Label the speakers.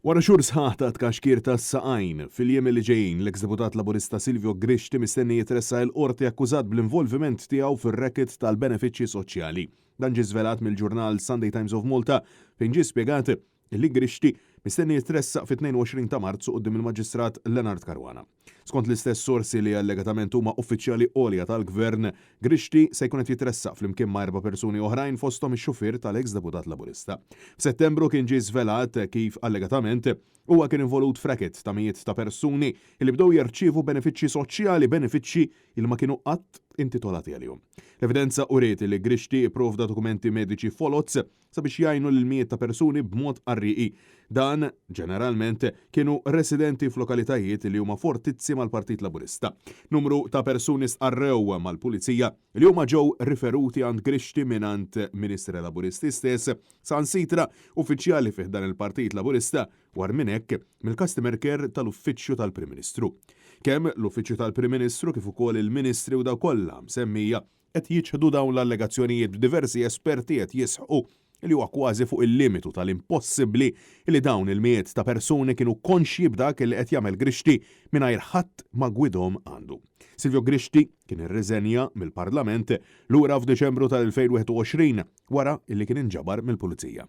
Speaker 1: Wara xhur sħaħ ta' tkaxkir tas-saqajn, fil-jiem li ġejjin l-eks Deputat Laburista Silvio Grixti mistenni jitressaq il-Qorti akkużat bl-involviment tiegħu fir-racket tal-benefiċċji soċjali. Dan ġie żvelat mill-ġurnal Sunday Times of Malta fejn ġie spjegat li Grixti mistenni jitressaq fit-22 ta' Marzu quddiem il-Maġistrat Leonard Caruana. Skont l-istess sorsi li allegatament huma uffiċjali għolja tal-Gvern, Grixti se jkun qed jitressaq flimkien ma' erba' persuni oħrajn fosthom ix-xufier tal-eks Deputat Laburista. F'Settembru kien ġie żvelat kif allegatament huwa kien involut f'racket ta' mijiet ta' persuni li bdew jirċievu benefiċċji soċjali, benefiċċji li ma kienu qatt intitolati għalihom. L-evidenza uriet li Grixti pprovda dokumenti mediċi foloz sabiex jgħinu lil mijiet ta' persuni b'mod qarrieqi. Dan, ġeneralment, kienu residenti f'lokalitajiet li huma fortizzi mal-Partit Laburista. Numru ta' persuni stqarrew mal-Pulizija li huma ġew riferuti għand Grixti mingħand Ministri Laburisti stess, saħansitra uffiċjali fi ħdan il-Partit Laburista u agħar minn hekk, mill-customer care tal-Uffiċċju tal-Prim Ministru. Kemm l-Uffiċċju tal-Prim Ministru kif ukoll il-Ministri u dawk kollha msemmija qed jiċħdu dawn l-allegazzjonijiet b'diversi esperti qed jisħqu li huwa kważi fuq il-limitu tal-impossibbli li dawn il-mijiet ta' persuni kienu konxji b'dak li qed jagħmel Grixti mingħajr ħadd ma gwidhom għandu. Silvio Grixti kien irriżenja mill-Parlament lura f'Diċembru tal-2021 wara li kien inġabar mill-Pulizija.